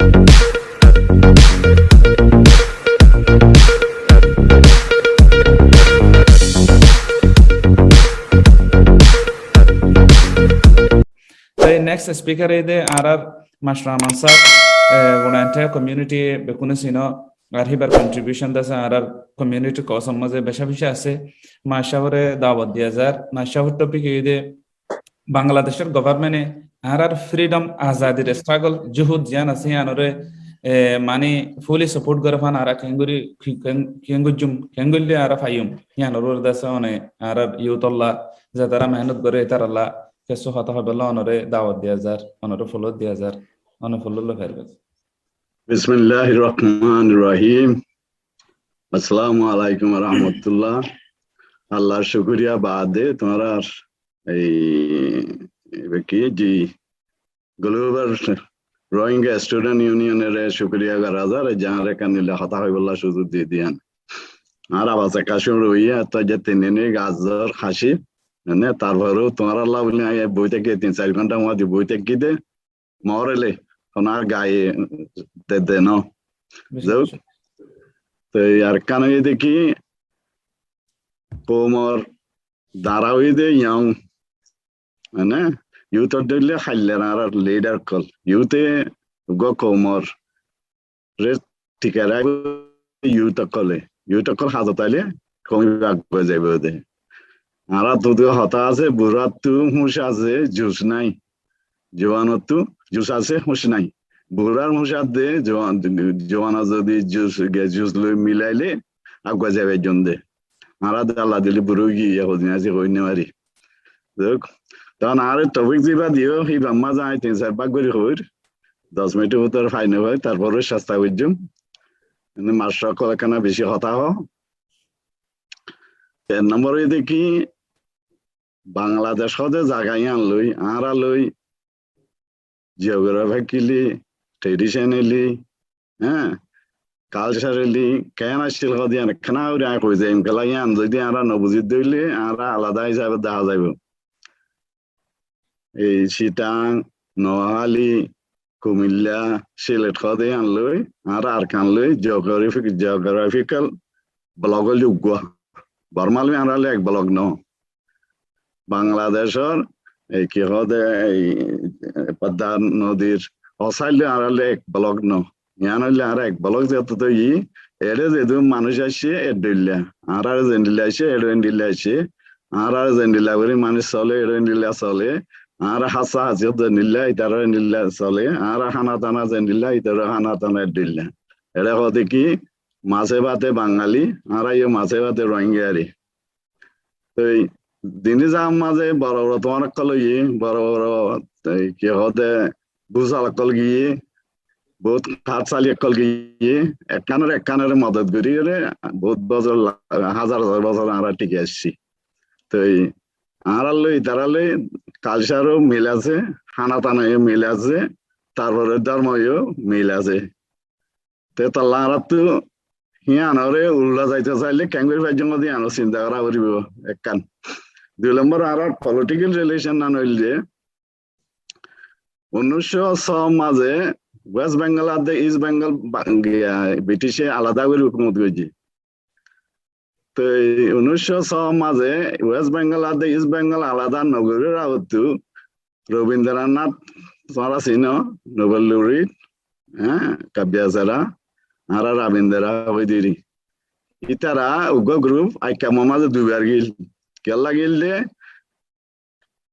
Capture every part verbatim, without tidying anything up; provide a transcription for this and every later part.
Te next speaker óilde añárar Mastor Rahman sáb, e, gura entire community bekkúne sinó, ar híbar contribution de asé añárar community cause or mazé beca beci asé. Mastor sábore dawot diya zar. Mastor sábor topic óilde Bangladecor government e añárar freedom, azadir struggle, juhud yián asé, yiánore, e, mani fully support gore fán, añára kengori, ki-, ken-, kengoijjum, kengoille añára faiyum, yiánor uore de asé one añárar youth olla, zetará mehenot gore, ítarar olla kessú hotá hoibolla onore dawot diya zar, onore fulor diya zar, one fulor loi faribá. Bismillahir Rahmanir Rahim. Assalamu alaikum wa rahmatullah. Allar cúkuriya baade tuáñrar ei, ei ki, ji, Global Rohingya Student Union ore cúkuriya gora zar, ze añáre ekkán dilla hotá hoibolla cúzuk di diyan. Añár abas ekká cúru óiye, to ze tin din gazor haci, mane, tarfore tuáñralla buli añí boi táki, tin sair gonthar mazé boi táki de, morele, hono ar gaye de de no. Buzi, zauk. Buzi. Te ar ekkán óiye de ki, koumor dara óiye de young, mane, youth or dóille hailler añárar leader ókkol. Youth e uggwá koumor re tikai raikbo youth ókkole. Youth ókkol hazot aile koum ibá aguwai zaibo de. Añárattu hotá asé, burattu húñc asé, jus nái. Juwanottu jus asé, húñc nái. Burar húñc adde, juwan, juwan zodi jus, ge jus loi milaile aguwai zaibo de. Añára de Allah dile bura ói giyé, hodin aijja hoi no fari. Zauk, tohón añáre topic ziba diyo, híbar mazé añí tin sair bák gori hoir. Doc minithor bútore fai no fai, tarfore cesta goijjum. Ene mastor ókkol ekkán beci hotá hoó. Ek nombor óiye de ki, Bangladec hóde zaga yián loi, añára loi, geographically, traditionally, há, culturally, keén accíl hóde yián ekkán gori añí hoi zaiyum, kiyólla yián zodi añára no buzi dóille, añára alada hísabe dehá zaibo. Ei Chittagong, Noakhali, Kumilla, Sylhet hóde yián loi, añára Arakan loi geographic-, geographical block óilde uggwá. Borma loi añára loi ek block no. Bangladecor, ei ki hóde, ei Padma nodir o side loi añára loi ek block no. Yián óilde añára ek block zeto toi, eçe zedún manúic aiccé, e dhóilla. Añárar zendilla aiccé, eçe endilla aiccé. Añárar zendilla gorí manúic sole, eçe endilla sole. Añárar hássa hásiyot zendilla, itaró endilla sole. Añárar hána tána zendilla, itaró hána tána endilla. Eçe hoó de ki, masé báte Bangali, añára yó masé báte Rohingya ari. Toi dini zar mazé boro boro tuáñra ókkol óiye, boro boro, toi ki hoó de, busal ókkol giyé, bout hátsali ókkol giyé, ekkánore ekkánore modot gorí gorí bout bosór la-, házar házar bosór añára thíki aiccí. Toi añárar loi itarár loi culture ó mil asé, hána tána yó mil asé, tarfore dhormo yó mil asé. Te tolla añáráttu híanoré uldha zaito sailé keéngorí faijjum de híanor sinta gorá foribó ekkán. Dui lombor añárar political relation nan óilde, unnúiccó só mazé West Bengal ar de East Bengal ba-, giya, British e alada gorí hukumot goijjé. Te unnúiccó só mazé West Bengal ar de East Bengal alada no gorí ragottú Robindranath, tuáñra sino, Nobel laureate, há, kabiya sera, añára Rabindra hoói deri. Ítara uggwá group aikkamor mazé duibar gil. Kiyólla gil de,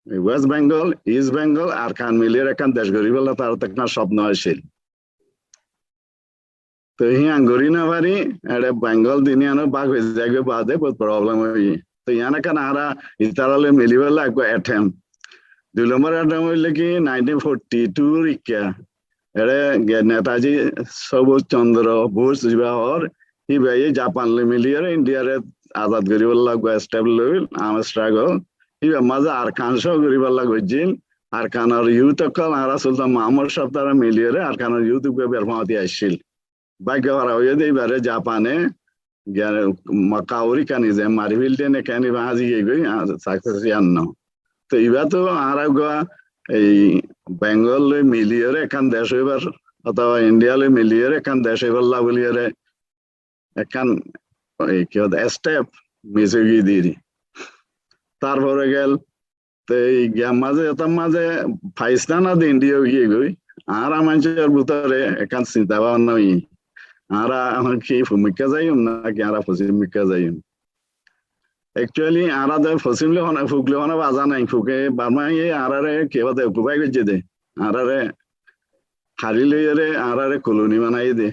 West Bengal, East Bengal, Arakan miliyóre ekkán dec goríbolla tarár ekkán cópno accíl. Toi hían gorí no fari, eçe Bengal dini ano bák ói zaigói baade bout problem óiye. Toi yián ekkán añára itará loi milibálla uggwá attempt. Dui lombor attempt óile ki nineteen forty two r ikká. Eçe ge-, Netaji Subhas Chandra Bose ziba hoór, híbaye Japan loi miliyóre India re azad goríbolla uggwá step loil, arm struggle. Híbar mazé Arakan cóo goríbolla goijjíl. Arakanor youth ókkol añára Sultan Mahamud Shah tará miliyóre Arakanor youth uggwá berfáñti accíl. Bággo hára óiye de ibáre Japane giyé ma-, kauri kani ze mari fél de ne kani ba hazi giyé goi, a, success yián no. Toi ibá to añára uggwá ei Bengal loi miliyóre ekkán dec óibar otóba India loi miliyóre ekkán dec óibolla buliyóre ekkán, ei, ki hoó de, step mis ói giyé deri. Tarfore gel, te ei giyar mazé, etar mazé Pakistan ar India ói giyé goi. Añára maincór bútore ekkán sinta bábna óiye. Añára ehón ki fumikká zaiyum náki añára fosimikká zaiyum? Actually, añára de fosim loi hono, fuk loi hono baza nai, fuke Barma ye añárare ki hoó de, occupy goijjé de. Añárare hári loiyóre añárare koloni banaiyé de.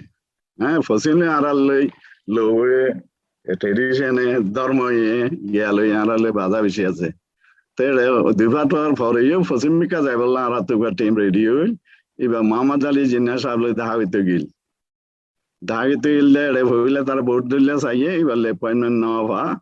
Há, fosim loi añárar loi, lou e, tradition e, dórmo e, giya loi añárar loi baza beci asé. Te ere dui fatuar fore yó fosimikká zaibolla añárattú uggwá team ready óil. Iba Muhammad Ali Jinnah sáb loi dahá goittó gil. Dahá goittó gil de ere foila tara vote dilla saiyé, iba loi appointment no fa.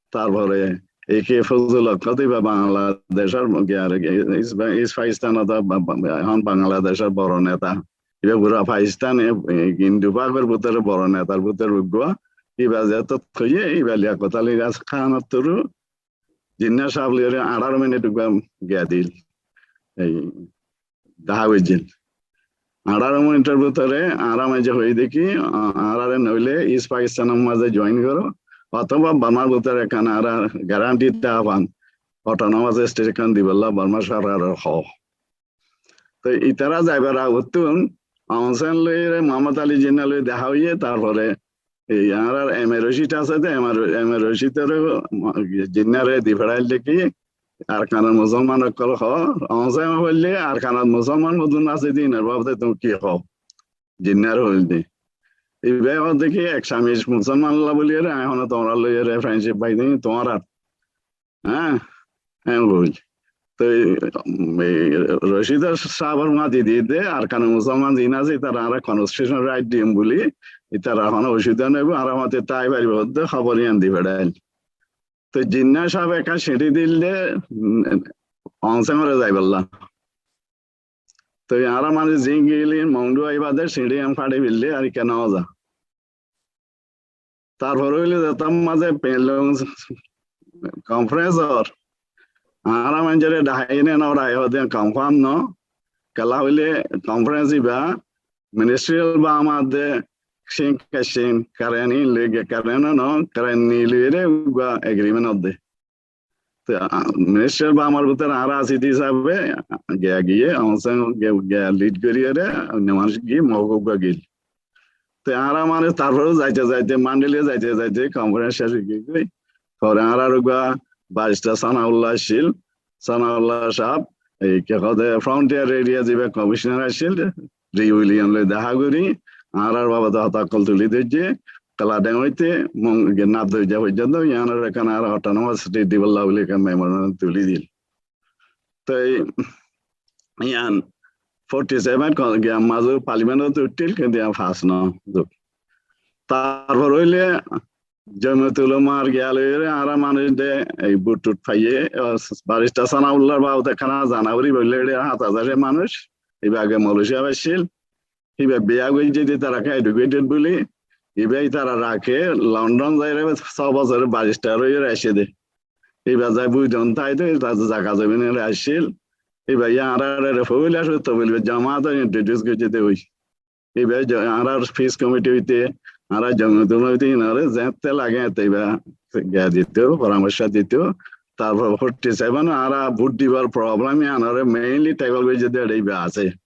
Tarfore A K Fozlul Hok hoó de iba Bangladecór, East, East Pakistan ot ba-, ba-, ehón Bangladecór boro neta. Iba fura Pakistan e, e, Hindu Pakor bútore boro netar bútore uggwá. Iba zetót hoiyé, iba Liakot Ali Khan or through Jinnah sáb loi añçáro minit uggwá giya dil. Ei, dahá goijjil. Añçáro minitor bútore añára maincé hoiyí de ki, a-, añárare noóile East Pakistan or mazé join goró, otóba Bormar bútore ekkán añára guarantee dahá fan, autonomous state ekkán dibolla Borma sorkarore hoó. Te ítara zaibar agottún Aung San loi re Muhammad Ali Jinnah loi dahá óiye, tarfore ei añárar M A Rashid asé de, M A Ra-, M A Rashid ore Jinnah re di feçáil de ki, Arkanor musolman ókkol hoó, Aung San hoilde Arkanot musolman hodún asé de, inor babote tuñí ki hoó? Jinnah re hoilde. Iba hoó de ki, ek Samic musolman olla buliyóre, añí ehón tuáñrar loi re friendship bái de, tuáñrar. Há, há, hoil. Te, um, e, Rashid sábor mati di de, Arkanor musolman zin asé, ítara añára constitutional right diyum buli, ítara hono osubida no óibo, añárar mati tái faribo de, hóbor yián di feçáil. Te Jinnah sábe ekkán siñçí dil de, um, Aung San ore zaibolla. Te añára manúic zin giyíl, Maungdaw aibá de siñçí yián fáçi félde, ar ikká no za. Tarfore óile zetar mazé Panglong conference or, añára maincóre dahái ne no dahái hoó de confirm no, kiyólla hoile conference iba ministerial báma de Chiang Kai-shek, Karen in loi, Karen no, Karen ni loi re uggwá agreement or de. Te, a, minister bámar bútore añára así de hísabe, giya giye, Aung San giya, giya lead gorí ere, oinno manúic giyé, Mok uggwá giyíl. Te añára mane tarfore zaite zaite, Mandalay zaite zaite, conference céc ói giyé goi. Fore añárar uggwá barrister Sanaullah accíl, Sanaullah sáb, ei ki hoó de frontier area ziba commissioner accíl, Ri William loi dahá gorí, añárar babote hotá ókkol tulí dóijje, Kaladeng óite, Mong-, ge Nabdoi za foijjonto, yiánor ekkán añára autonomous state dibolla buli ekkán memorandum tulí dil. Toi yián forty seven ko-, ge mazé parliament ot uiththíl, kintu yián pass no óil. Tarfor óile Jamiyatul Ulamar giyá loiyóre añára manúic de ei bút-ṭút faiyé, o, barista Sanaullar babote ekkán zana foribo, bóle ére háñt házar manúic, iba age Malaysia accíl, iba biya goijjé de, tará kiyá educated buli, iba itará raké, London zaiyóre só bosór barista óiyore aiccé de. Iba zai buzon táito, iba zaga zomin ore accíl, iba yián añárare foila cúrut tobligor jamaat ot introduce goijjé de ói. Iba zo-, añárar peace committee óite, añárar Jamiyatul Ulama óite, inore zeéñtte lage eéñtte iba giya dito, poramorco dito. Tarfor forty seven añára vote dibar problem yiánore mainly tackle goijjé de iba asé.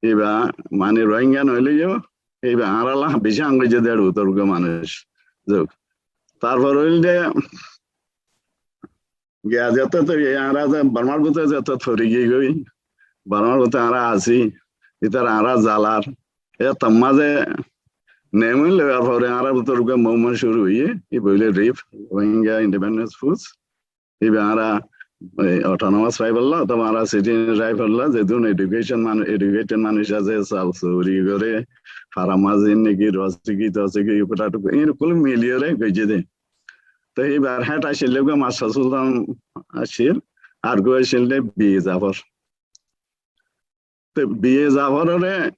Iba mane Rohingya noóileyo, iba añára lá beci hang goijjé de bútor uggwá manúic. Zok. Tarfor óilde giya zeto to, e, añára ze Bormar bútore zeto fori giyí goi, Bormar bútore añára así, itará añára zalar. E, tar mazé name loibar fore añárar bútore uggwá movement cúru óiye, iba óile RIF, Rohingya Independence Force. Iba añára, e, autonomous faibolla, otóba añára citizen faibolla, zedún education manu-, educated manúic asé, sal suri goré, farmers union niki, rosigi, tosigi, ikuta tuku, iín ókkol miliyóre goijjé de. Te ibar head accíl de uggwá Master Sultan accíl, ar uggwá accíl de B A Zafor. Te B A Zafor ore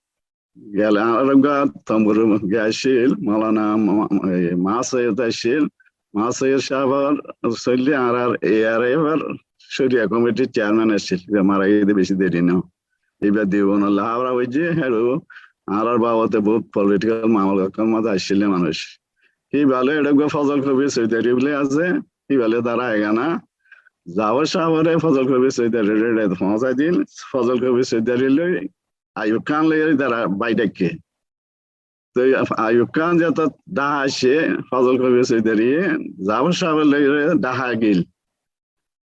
gele ar uggwá Tombur ge accíl, Maulana Ma-, Ma-, e, Ma Soiyed accíl, Ma Soiyed sáfor soille añárar A R F or córiya committee r chairman accíl, iba mara giyé de beci deri no. Iba Diyubon olla hábra óiye, héçe Añárar babote bout political mamela okkol mazé aiccíl manúic. Híba loi eçé uggwá Fozol Kobir Soidari buli asé, híba loi tará egana Zafar sábore Fozol Kobir Soidarire eçé foóñsai diíl, Fozol Kobir Soidari loi Ayub Kán loi tará bái dhaikké. Toi Ayub Kán zeto Dhaka aiccé, Fozol Kobir Soidari Zafar sáb loi Dhaka giíl.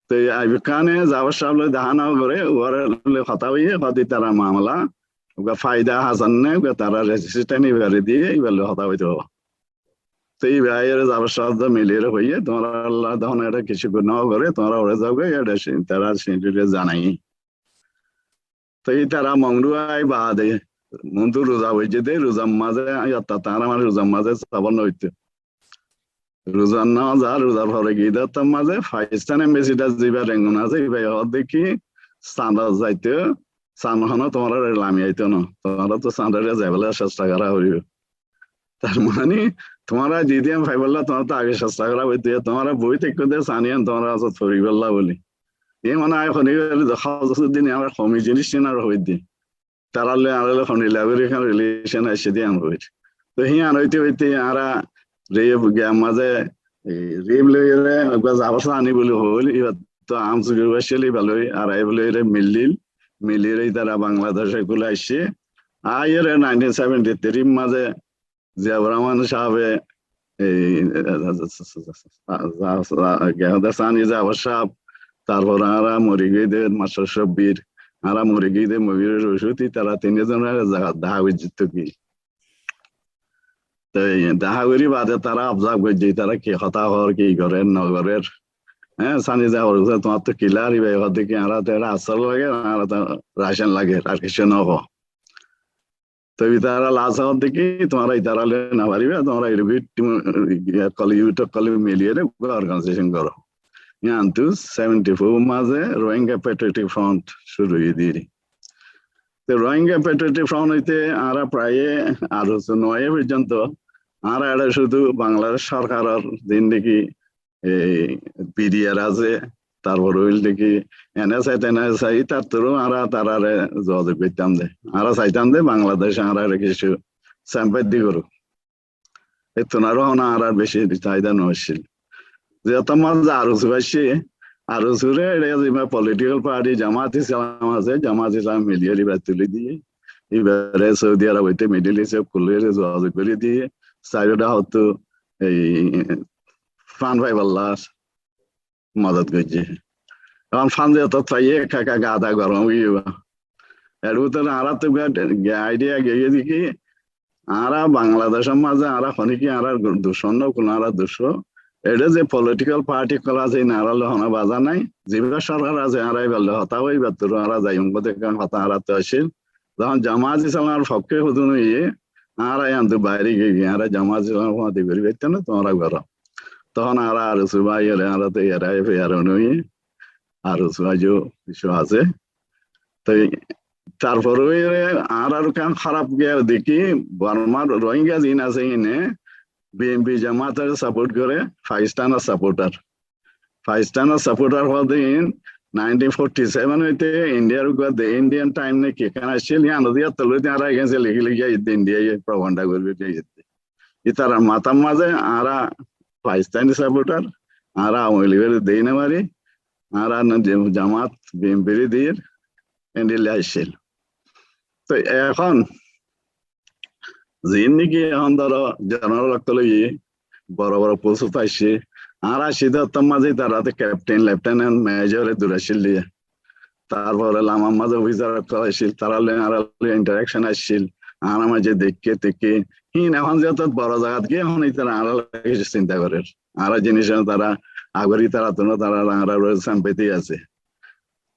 Toi Ayub Káne Zafar sáb loi dehá no goré, uore loi hotá hoiyé, hotá ítara mamela uggwá faida hasan ne, uggwá tará resistance ibare diye, ibar loi hotá hoito hoó. Toi iba aiyóre Zafar sáb loi miliyóre hoiyé, tuáñra Allah dehón eçé kessú no goré, tuáñra uore zaógoi, eçé tará sindire zanai. Toi ítara Mongdu ai baade, muúntu ruza foijjé dé, ruzar mazé, yatta tará mane ruzar mazé sabol no óito. Ruzar no za, ruzar fore giyé dé ottór mazé Pakistan embassy dé ziba Rangoon asé, iba hoó dé ki, Sandot zaito, Sand hono tuáñrare lami aito no, tuáñra to Sandore zaibálla cesta gorá foribó. Tar mani, tuáñra zidiyan faibolla, tuáñra to age cesta gorá foribó, tuáñra boi táikko dé, Sand iyan tuáñra asot foribólla buli. Iye mane ai honi bari de, Gausuddin añára homi jinis iyan ar hoiddé. Tará loi añára loi honi lagori kan relation aiccé dé añára hoir. To híyan hoite hoite añára rib giya mazé, e, rib loiyóre uggwá Zafar Sani buli hoil, iba to arms group aiccíl, iba loi ar iba loiyóre milil, miliyóre ítara Bangladesh e kula aiccé. Aiyóre nineteen seventy three mazé Ziaur Rahman sábe, ei, Gehada Sani Zafar sáb, tarfor añára mori giyé dé Mastor Sabbir, añára mori giyé dé Mobir Roshid, ítara tin zone Dhaka goijjé ki. Toi Dhaka gorí baade tará observe goijjé, tará ki hotá hoór, ki gorér, no gorér. Hé, Sani Zafar hoó, tuáñr to kilar, iba hoó dé ki, añára to asol lager, añára to ration lager, ar kessú no hoó. Toi ítara last hoó dé ki, tuáñra ítara loi no faribá, tuáñra iré bit, e, koli, youth koli miliyóre uggwá organization goró. Yián tu seventy four mazé Rohingya Patriotic Front cúru óiye dé. Toi Rohingya Patriotic Front óite añára prai ARSA no aiya foijjonto añára eçé cúdu Bangladesh sorkaror zendilla ki ei BDR asé, tarfor óilde ki NSI, TNSI, ítarattu añára tarare zogazog goittám dé. Añára saittám dé Bangladesh añárare kessú sympathy goruk. Ettun aró hono añárar beci saida no accíl. Zehetu mazé ARSA aiccé, ARSA re eçé zimma political party Jamaat Islam asé, Jamaat Islam miliyóre ibare tuli diyé. Ibare Saudi Arab óite Middle East e kullore zogazog gorí diyé. Sairó daháttu ei fan faibolla modot goijjé. Ehón fan zeto faiyé, ekka ekka gada gorom ói giyé. Er bútore añárattú uggwá idea giyé dé ki, añára Bangladecor mazé añára honikka añárar ducmon no, hono añárar ducmon. Eçé ze political party okkol asé, iín añárar loi hono baza nái. Ziba sorkar asé, añára ibar loi hotá hoibar turu añára zaiyum, hoó dé ekkán hotá añárattú accíl. Zehón Jamaat Islamor fokké hodún óiye, añára yiántu baire giyói, añára Jamaat Islamor fúañti gorí faittam na, tuáñra goró. Tohón añára ARSA bái ore, añára to ARSA, ARSA no óiye, ARSA bái o kessú asé. Toi tarfore añárar ekkán hóraf giya dé ki, Bormar Rohingya zin asé, iíne BNP Jamaator support goré, Pakistanor supporter. Pakistanor supporter hoó dé iín nineteen forty seven óite Indiar uggwá dé Indian Time ne ki ekkán accíl, yián ot diyar tolot añára against e leki leki aiyér dé, India ye propaganda gorí gorí aiyér dé. Ítarar matár mazé añára Pakistani supporter, añára Awami League ore dei no fari, añára Jamaat BNP re dir, endilla accíl. Toi ehón ziín niki ehón dóro general okkol óiye, boro boro post ot aiccé. Añára accíl dé ottór mazé tará to captain, lieutenant, major e dur accíl dé. Tarfore lamar mazé officer okkol accíl, tarár loi añárar loi interaction accíl. Añárar mazé deikké teikké. Híin ehón zehetu boro zagat giyé, ehón ítara añárar loi kessú sinta gorér. Añárar jinis tará agor, ítarattú tarár añárar uore sympathy asé.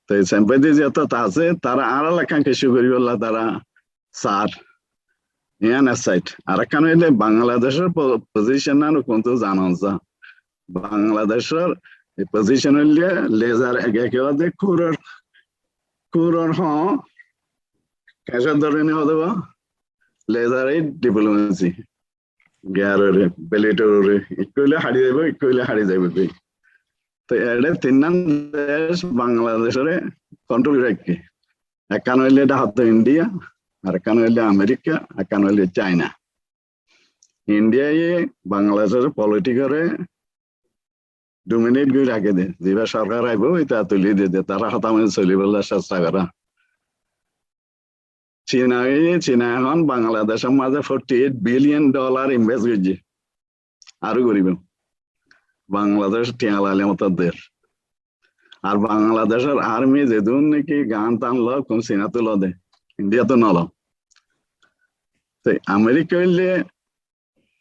Toi sympathy zehetu asé, tará añárar loi ekkán kessú goríbolla tará sar. Yián ek side. Arekkán óilde Bangladecor po-, position an kuntú zanon za. Bangladecor e position óilde laser, ege ki hoó dé kuror, kuror hoó, kecor dóri no hoó dé ba, laser e diplomacy. Giyar ore, blade or ore, ikká óile hári zaibo, ikká óile hári zaibo goi. Toi eçé tinnán dec Bangladecore control gorí raikké. Ekkán óile Dhakattú India, Arekkán óilde Amerika, ekkán óilde Caina. Indiaye Bangladecor politikore dominate gorí raké de. Ziba sorkar aibo, ita tuli di de. Tara hotá moti solibálla cesta gorá. Cina, Cina ehón Bangladecor mazé forty eight billion dollar invest goijjé. Aró goribo. Bangladec tiañ laile motó der. Ar Bangladecor army zedún niki gan tan lo, kun Cinattú lo de, Indiattú no lo. Te Amerika óilde,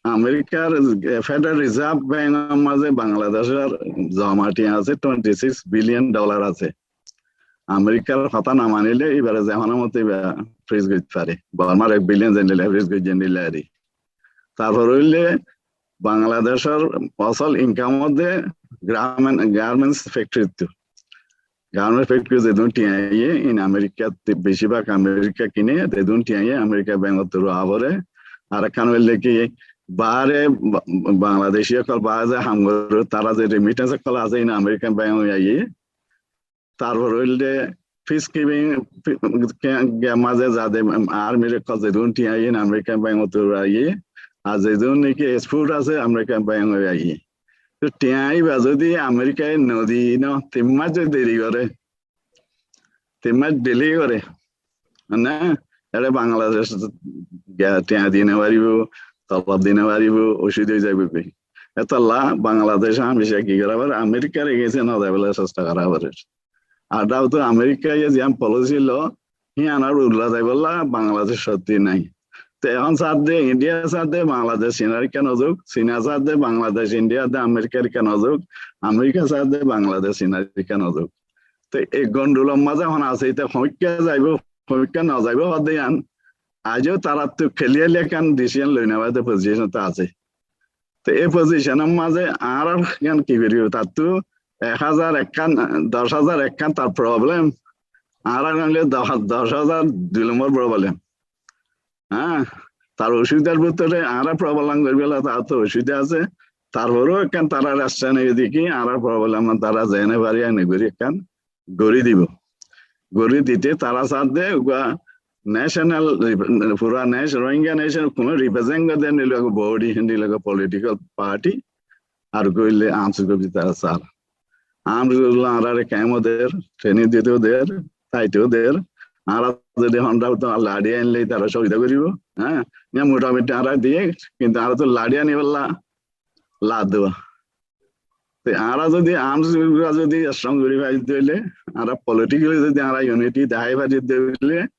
Amerikar, eh, Federal Reserve Bank or mazé Bangladecor zoma tiañ asé twenty six billion dollar asé. Amerikar hotá no manilé ibare zehonor motó iba freeze goittó fare. Bormar ek billion zendilla freeze goijjé endilla ari. Tarfor óilde Bangladecor asól income óilde garment, garments factory ttú. Garment factory zedún tiañ aiyé, in Amerika, beci bák Amerika kine, zedún tiañ aiyé Amerika bank ottú ruwa fore. Arekkán óilde ki, baáre Ba-, Bangladeci ókkol baáre ze ham goré, tara ze remittance ókkol asé, in Amerika bank ot aiyé. Tarfor óilde peacekeeping, pe-, ke-, ke mazé zade, em, army r kol zedún tiañ aiyé, American bank ottú aiyé, ar zedún niki export asé, American bank ot aiyé. Te tiañ iba zodi Amerikaye no di no, tin mac zodi deri goré, tin mac delay goré, mane, ere Bangladec ge tiañ di no faribo, tolob di no faribo, osubida ói zaibo goi. Etolla Bangladec hamica ki gora fore, Amerikar against e no zaibálla cesta gora fore. Ar dau to Amerikaye ziyan policy lo, hiyanor ulla zaibálla Bangladec sotti nai. Te ehón sádde, India sádde Bangladec Cinar ikká no zouk, Cina sádde Bangladec India de Amerikar ikká no zouk, Amerika sádde Bangladec Cinar ikká no zouk. Te e gondulor mazé ehón asé, ite hoikka zaibo, hoikka no zaibo, hoódde yián. Aijjó tarattú clearly ekkán decision loi no fare de position ot asé. Te e position or mazé añára yián ki goribo? Tattú ek házar ekkán, doc házar ekkán tar problem, añára yián óile do-, doc házar dui lombor problem. Há, tar osubidar bútore añára problem goríbolla tar to osubida asé. Tarforeó ekkán tarar stand óiye de ki, añárar problem tara zene fare ene gorí ekkán gorí dibo. Gorí dite tara sádde uggwá national rep-, pura nation, Rohingya nation kuno represent gorer de endilla uggwá body, endilla uggwá political party, ar uggwá óile arms group tara sár. Arms group ulla añárare camp o der, training dito der, táito der. Añára zodi hondha to ladi ainle tara sózida goribo, há? Yián motamoti añára diye, kintu añára to ladi anibálla lad dua. Te añára zodi arms group zodi strong gori fari de óile, añára politically zodi añára unity dahái fari de óile,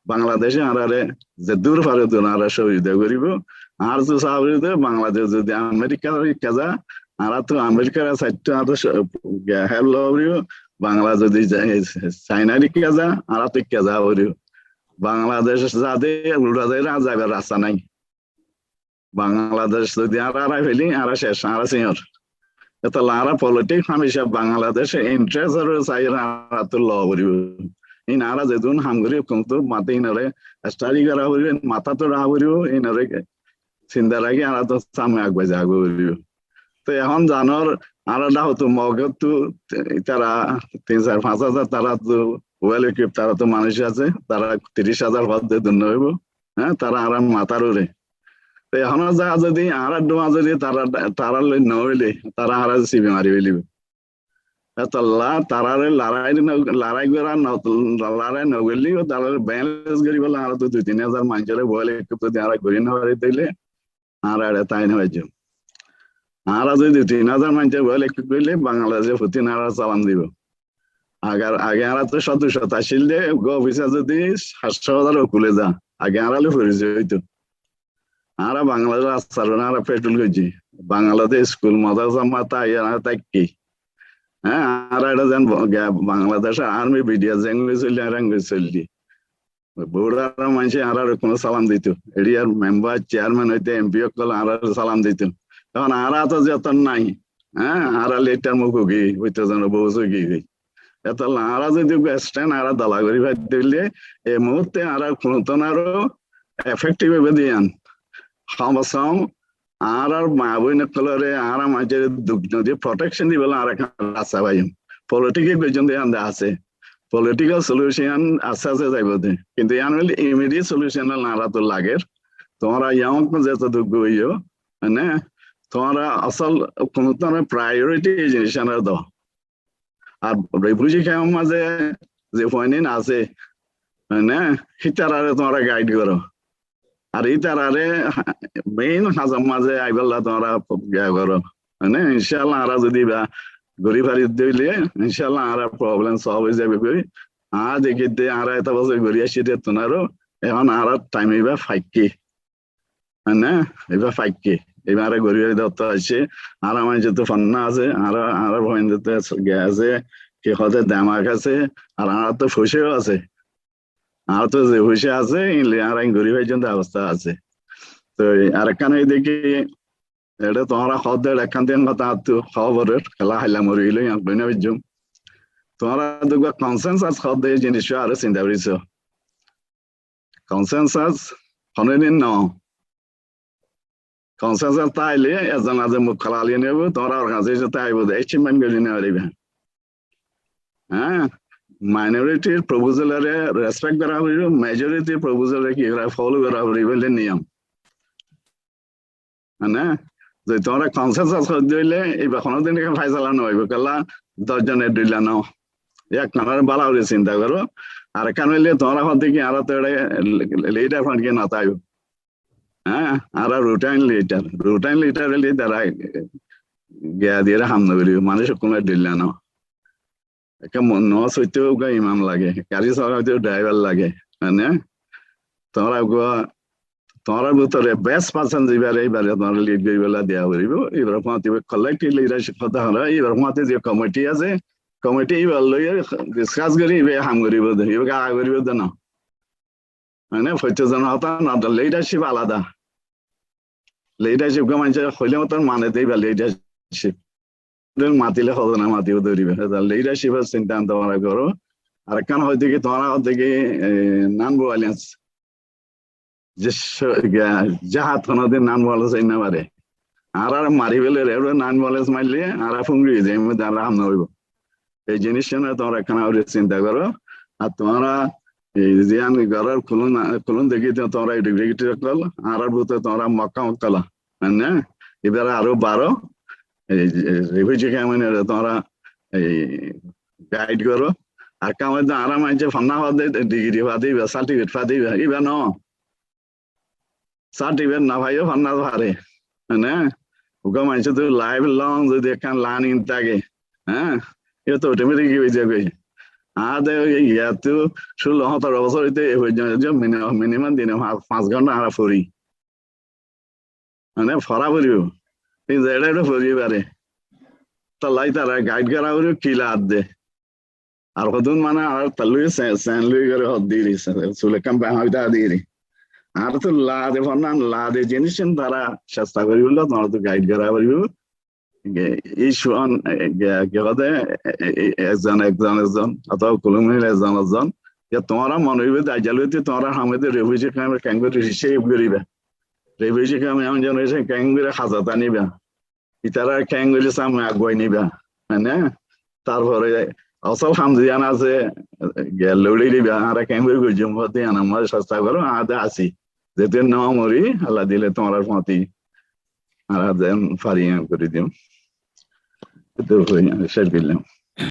Bangladece añárare ze dur fare dur añára sózida goribo. Añára to sá foribo de Bangladec zodi Amerikar ikká za, añára to Amerikar saittu añára to so-, ge-, help lowa foribo. Bangla zodi za-, Cainar ikká za, añára to ikká za foribo. Bangladec zade ulda zaile añára zaibar rasta nai. Bangladec zodi añára arai feli, añára cec, añára siñor. Etolla añára politic hamica Bangladecor interest ore saiyóre añára to lowa foribo. In añára zedún ham gori, hukumotor mate inore study gora foribo, matát raha foribo, inore sinta raki añára to samne aguai zaa foribo. To ehón zanor, añára dahóttu Mogottú tara tin sair fañs házar, tara to well equipped, tara to manúic asé, tara tiríc házar fodde dun no óibo. Há, tara añárar matár ure. Te ehón zaga zodi añárar duma zodi tara, tara loi no óile, tara añárar sibi mari felibo. Etolla tarare larai no, larai gora no, larai no goille, tarare balance goribolla añára to dui tin házar manúcore well equipped zodi añára gori no fari de óile, añára ere tái no faijjum. Añára zodi dui tin házar manúcore well equipped goille, Bangladece fottí añára salam dibo. Agar, age añára to soddoc sot accíl de, uggwá officer zodi háñtco házar ukule za, age añára loi forisoy óito. Añára Bangladec rasta ore añára patrol goijjí. Bangladec school, madrasa mazé aiyóre añára táikki. Há, añára ere zen Ba-, ga-, Bangladecor army B D S zengori soille, añára engori soilli. Border or manúce añárare kuno salam dito. Area r member, chairman óite M P ókkole añárare salam dito. Ehón añára to zeto nai. Há, añára letter mukuki, óito zano bous ói giyói. Etolla añára zodi uggwá stand añára dola gori fari de óile, ei muhurte añára kunottún aró effective óibo de yián. Hom se hom añárar maa boin ókkolore, añárar manúcore duk no di protection dibolla añára ekkán rasta faiyum. Politic e goijjón de yián de asé. Political solution asté asté zaibo de. Kintu yián óile immediate solution añárattú lager. Tuáñra young zeto duk óiyo, mane, tuáñra asól kuno tuáñra priority ei jinis yián do. Ar refugee camp or maze ze fuain asé, mane, hítarare tuáñra guide goró. Ar ítarare main házar maze aibálla tuáñra giya goró. Mane, inshallah, añára zodi iba gori fari de óile, inshallah, añárar problem solve ói zaibo goi. Añára deki de, añára eto bosór gori aiccí de tuáñra, ehón añárar time iba faikké. Mane, iba faikké. Iba añára gori fari de otto aiccí. Añárar maincóttu fonná asé, añárar, añárar fuaindottú giyan asé, ki hoó de demak asé, ar añárattú foicá asé. Añárattú ze foicá asé, ín loi añára ín gori faijjum de obosta asé. Toi arekkán óilde ki, ere tuáñra hoó de ekkán din hotá attú hoó forer, kiyólla hailla mori gile yián hoi no faijjum. Tuáñra dugga consensus hoó de jinis aró sinta gori só. Consensus honodin no. Consensus táile ekzon ekzon muk kholali no óibo, tuáñra organization táibo de achievement gori no fariba. Há, minority proposal ore respect gora foribo, majority proposal ore ki gora, follow gora foribo, óile niyom. Mane, zodi tuáñra consensus hoó de óile, iba honodin ekkán faisala no óibo, kiyólla doc zone dhoilla no. Ekzonore bála gori sinta goró, arekkán óile tuáñra hoó de ki añára to ere leader fán ki no táibo. Há, añára routine leader, routine leader óile tara giya diyore ham no goribo, manúic ókkol dhoilla no. Ekka mo-, nomaz foitto uggwá imam lage, gari solaito driver lage, mane, tuáñra uggwá, tuáñrar bútore best person zibare, ibare tuáñra lead goribolla diya foribo, ibar fúañti collective leadership hotá hoó, ibar fúañti ze committee asé, committee ibar loi discuss gori iba ham goribo de, iba gá goribo de no. Mane, foittí zon hotá no, leadership alada. Leadership gán maincé hoile mottor mane de iba leadership. Matile hozona matibo dóriba. Leadership or sinta tuáñra goró. Arekkán hoó de ki tuáñra hoó de ki, e, non-violence. Ze, ze, jihad honodin non-violence ói no fare. Añára mari fele re, non-violence maille, añára fúngri ói zai, añára ham no óibo. Ei jinis yián tuáñra ekkán gori sinta goró. Ar tuáñra ei ziyan gorór kulun, kulun deki de tuáñra executive ókkol, añárar bútore tuáñra mokka mokka lo. Mane, ibare aró baro, ei, ei refugee camp ore tuáñra ei guide goró. Ar kam de añára maincé fonná fade, degree fade, iba certificate fade, iba, iba no. Certificate no faiyó fonná fare. Mane, uggwá maincóttu lifelong zodi ekkán learning táke, há, iba to automatic ói zagói. Añára de iyattu cúllo hóñtaro bosór óite e foijjonto mini-, minimum dine fa-, fañs gónta añára fori. Mane, fora foribo. Ei ze ere ere fori fare. Tolla itarare guide gora foribo, ki laadde. Ar hodún mane añára tallui se-, sen lui gori hod diri, se-, sul ekkán beha hoita diri. Añára to lade fonnan, lade jinis tara cesta gori bolla, tuáñra to guide gora foribo. Ge-, issue on, e, ge-, ge hode, e, e, e, ekzon, ekzon, ekzon, otoba kulum mile ekzon, ekzon. Ge tuáñra mone hoibo de, aijjal hoite tuáñra ham de refugee camp, camp gori shape goriba. Refugee camp, young generation camp gori hazat aniba. Itarare keéngori samne aguwai niba, mane, tarfore asol ham ziyan asé, ge lori diba, añára keéngori goijjum, hote añára cesta goró, añára así. Zeto no mori, Allah dile tuáñrar fúañti añára zen fari yián gori dim. Eto hoi, céc goillám.